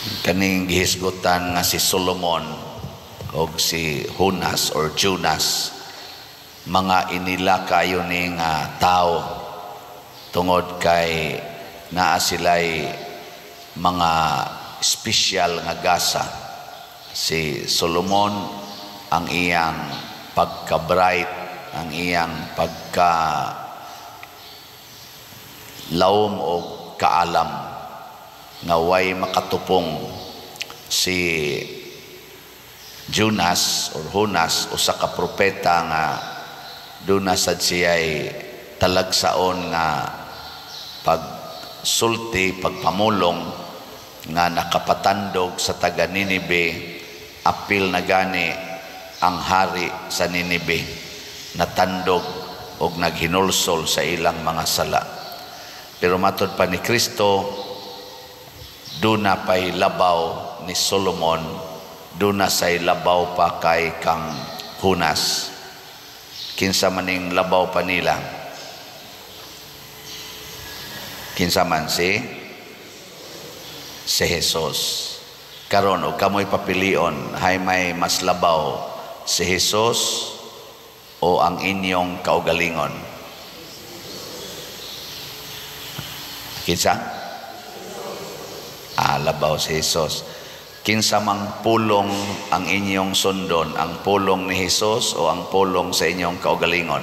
Kaning gihisgutan nga si Solomon o si Jonas or Jonas, mga inila kayo ni nga tao tungod kay naa sila'y mga espesyal nga gasa. Si Solomon, ang iyang pagka-bright, ang iyang pagka lawom o kaalam nga way makatupong. Si Jonas or Jonas, usa ka propeta nga duna sad siya'y talagsaon nga pagsulti, pagpamulong nga nakapatandog sa taga Ninibe, apil na gani ang hari sa Ninibe natandog og naghinulsol sa ilang mga sala. Pero matod pa ni Kristo, duna pay labaw ni Solomon, duna say labaw pa kay kang Jonas. Kinsa maning labaw pa nila? Kinsa man? Si Jesus. Karon, og kamoy papilion, hay may mas labaw, si Jesus o ang inyong kaugalingon? Kinsa? Labaw si Jesus. Kinsa mang pulong ang inyong sundon, ang pulong ni Jesus o ang pulong sa inyong kaugalingon?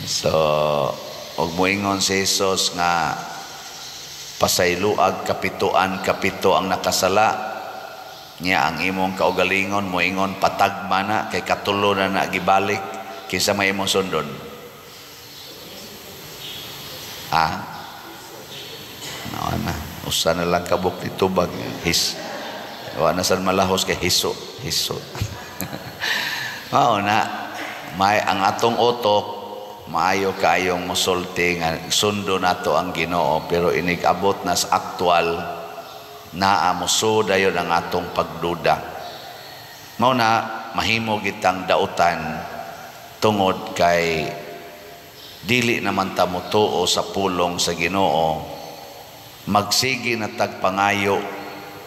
So, og moingon si Jesus nga pasayloag kapituan kapito ang nakasala niya, ang imong kaugalingon moingon patagma na kay katulo na na gibalik, kinsa may imong sundon? Ah? No, na. Usa na lang kabuk ni tubag. His. Wa na sad malahos kay hiso, hiso. Mao na, may ang atong utok maayo kayong mosulti nga sundo nato ang Ginoo, pero inig-abot na sa aktual naa moso dayon ang atong pagduda. Mao na mahimo gitang dautan tungod kay dili naman ta motuo sa pulong sa Ginoo. Magsige na tagpangayo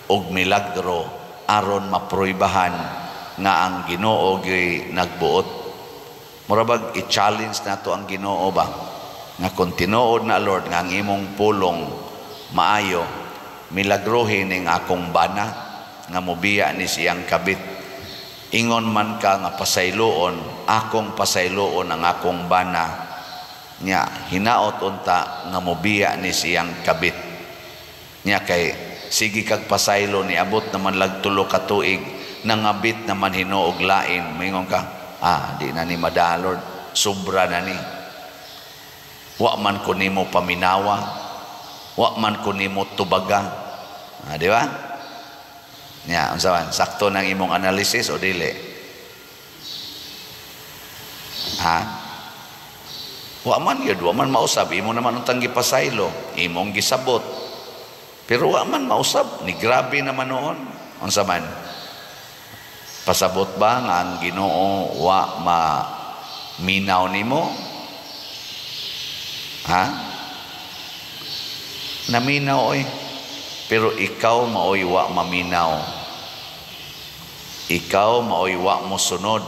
og milagro aron mapruibahan nga ang Ginoo gyoy nagbuot. Mura bag i-challenge nato ang Ginoo ba nga kung tinuod na, Lord, nga ang imong pulong maayo, milagrohin ning akong bana nga mobiya ni siyang kabit. Ingon man ka nga pasayloon, akong pasayloon ang akong bana nya hinaot unta nga mobiya ni siyang kabit. Nya kay sige kag pasaylo, niabot naman lag 3 ka tuig, nangabit naman hinuog lain, moingon ka, di na ni madalord, sobra na ni. Wa man ko nimo paminawa, wa man ko nimo tubaga. Di ba? Nya, unsa man, sakto nang imong analysis o dili? Ha? Wa man yun, wa man mausab, imo naman untang gipasaylo, imong gisabot. Pero wa man mausab, ni grabe naman noon. Unsa man? Pasabot ba nga ang Ginoo wa ma minaw nimo? Ha? Naminaw oy. Pero ikaw maoy wa maminaw. Ikaw maoy wa mo sunod.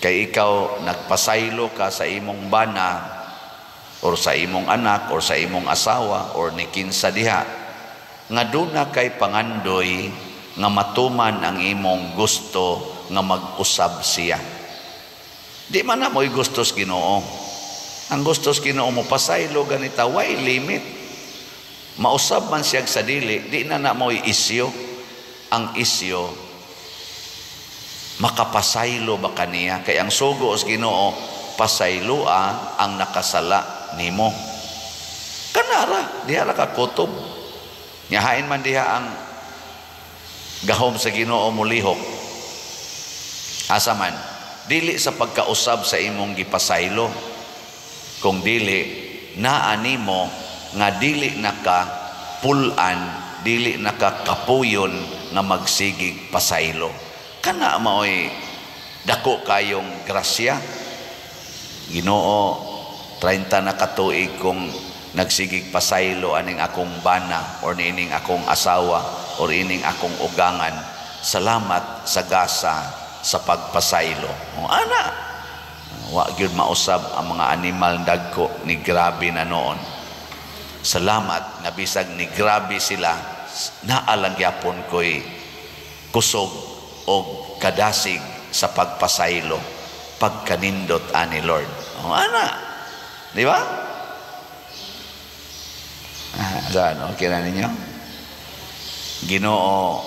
Kay ikaw nagpasaylo ka sa imong bana or sa imong anak or sa imong asawa or ni kinsa diha nga duna kay pangandoy nga matuman ang imong gusto nga mag-usab siya. Di man na mo'y gustos Ginoo. Ang gustos Ginoo mo pasaylo ganita, way limit. Mausab man siya sa dili, di na na mo'y isyo. Ang isyo makapasaylo ba kaniya? Kay ang sugo sa Ginoo, pasayloa ang nakasala nimo. Kanara, diha ra ka kutob. Nyahain man diha ang gahom sa Ginoo molihok. Asa man, dili sa pagkausab sa imong gipasaylo, kung dili naa nimo nga dili naka pulan, dili naka kapuyon nga magsigig pasaylo. Kana maoy dako kayong grasya. Ginoo, 30 na katuig kong Nagsigig pasaylo aning akong bana or niining akong asawa or ining akong ugangan. Salamat sa gasa sa pagpasaylo. O, ana. Wa gyud mausab ang mga animal dagko ni grabe na noon. Salamat nga bisag ni grabe sila, naa lang gyapon ko'y kusog og kadasig sa pagpasaylo, pagkanindot ani Lord. O, ana. Di ba? Ah, saan? Okay na ninyo? Ginoo,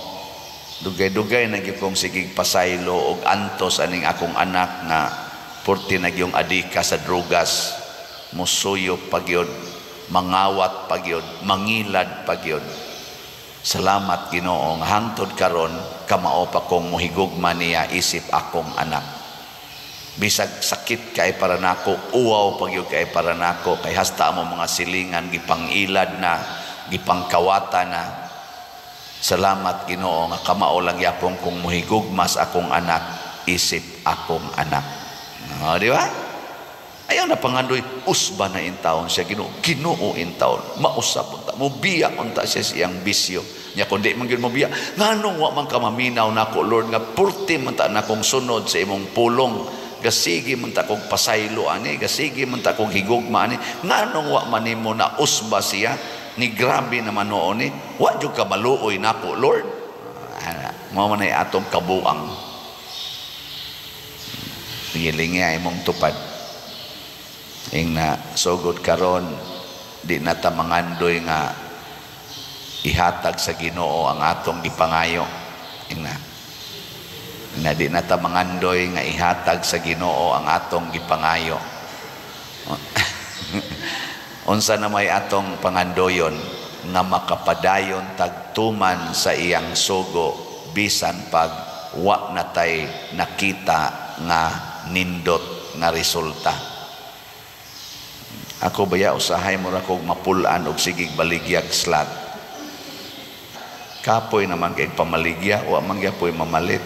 dugay-dugay na gyud kong sigig pasaylo og antos aning akong anak nga purti na gyung adika sa drugas, musuyop pa gyud, mangawat pa gyud, mangilad pa gyud. Salamat, Ginoo, nga hangtod karon kamao pa kong muhigugma niya isip akong anak. Bisag sakit kay para nako, uwaw pa gyud kay para nako, kay hasta amo mga silingan gipangilad na, gipangkawata na. Salamat, Ginoo, nga kamao lang yapon kong muhigugma sa akong anak isip akong anak. Oh, di ba? Ayaw na pangandoy, usba na intawon siya, Ginoo, Ginoo intawon, mausab unta, mobiya unta siya siyang bisyo. Nya kung di man gyud mobiya, nganong wa man ka maminaw nako, Lord, nga purti man ta nakong sunod sa imong pulong, gasigi man ta kog pasaylo ani, gasigi man ta kog higugma ani, nganong wa man nimo na usba siya, ni grabe naman noon ni, wa jud ka maluoy nako, Lord. Ana, mao man ay atong kabuang. Gilingi ay mong tupad. Ing na sugod karon, di na ta mangandoy nga ihatag sa Ginoo ang atong gipangayo. Ing na. Na di na ta mangandoy nga ihatag sa Ginoo ang atong gipangayo. Unsa na may atong pangandoyon nga makapadayon tagtuman sa iyang sugo bisan pag wa na tay nakita nga nindot nga resulta. Ako baya usahay mo ra kog mapulaan og sigig baligyag slot. Kapoy naman kay pamaligya, wa man gyapoy mamalit.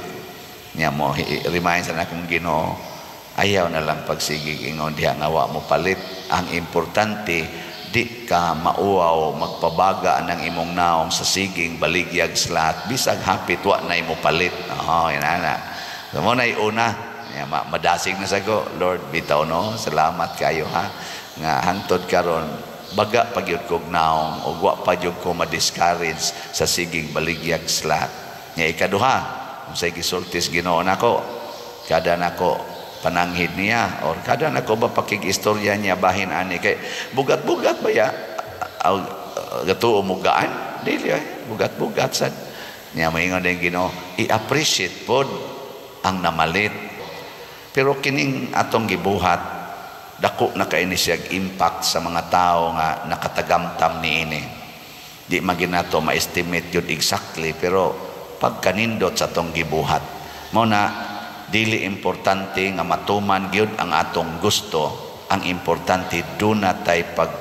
Nya mo remind sa akong Ginoo, ayaw na lang pagsigig ingon diha nga wa mo palit. Ang importante di ka mauaw, magpabaga ng imong naong sa siging baligyag slot bisag hapit wa na imo palit. Oh, inana. So mo na una, ya, madasig na sago, Lord, bitaw no, salamat kayo ha nga hangtod karon baga pagyud kog naong ug wa pa jud ko ma-discourage sa siging baligyag slot. Nya ikaduha, unsay gisulti sa Ginoo nako, kada nako pananghid niya or kada nako ba pakig-istorya niya bahin ani kay bugat-bugat ba ya gatuo mo gaan dili ay bugat-bugat sad niya. Maingon din Ginoo, i-appreciate pod ang namalit, pero kining atong gibuhat dako na kay ni siyag impact sa mga tao nga nakatagamtam niini. Di man ginato ma-estimate yun exactly, pero pagkanindot sa atong gibuhat mao na dili importante nga matuman gyud ang atong gusto. Ang importante duna tay pag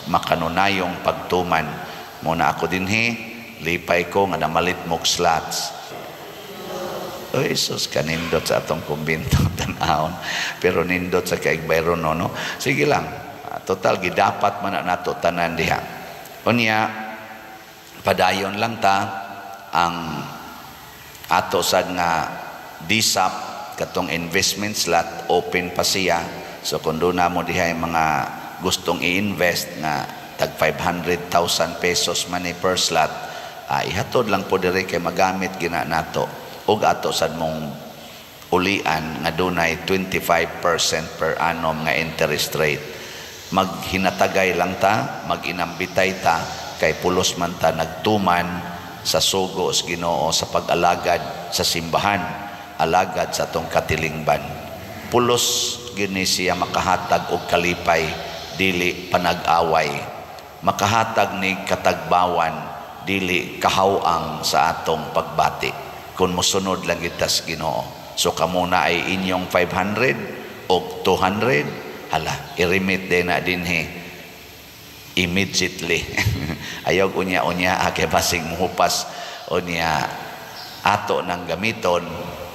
makanunayong pagtuman. Mao na ako dinhi, lipay ko nga namalit mog slots. Oy, sus, kanindot sa atong kumbinto tan-awon. Pero nindot sa kaigbayron no, no? Sige lang. Total gidapat man na nato tanan diha. Unya padayon lang ta ang ato sad nga DSAP katong investment slot, open pa siya. So kung doon na mo diha yung mga gustong i-invest nga tag 500,000 pesos man ni per slot, ihatod lang po diri kay magamit gina nato ug ato sad mong ulian nga dunay 25% per annum nga interest rate. Maghinatagay lang ta, maginambitay ta kay pulos man ta nagtuman sa sugo sa Ginoo sa pag-alagad sa simbahan, alagad sa atong katilingban. Pulos gini siya makahatag og kalipay, dili panag-away. Makahatag ni katagbawan, dili kahawang sa atong pagbati. Kung mosunod lang kita sa Ginoo. So kamuna ay inyong 500 og 200, hala, i-remit din na dinhi immediately. Ayaw unya-unya kay basig muhupas. Unya ato nang gamiton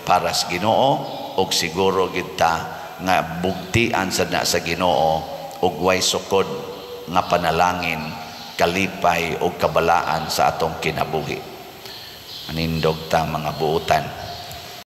para sa Ginoo og siguro kita nga bugtian sa na sa Ginoo og way sukod. nga panalangin, kalipay o kabalaan sa atong kinabuhi. Manindog ta, mga buutan.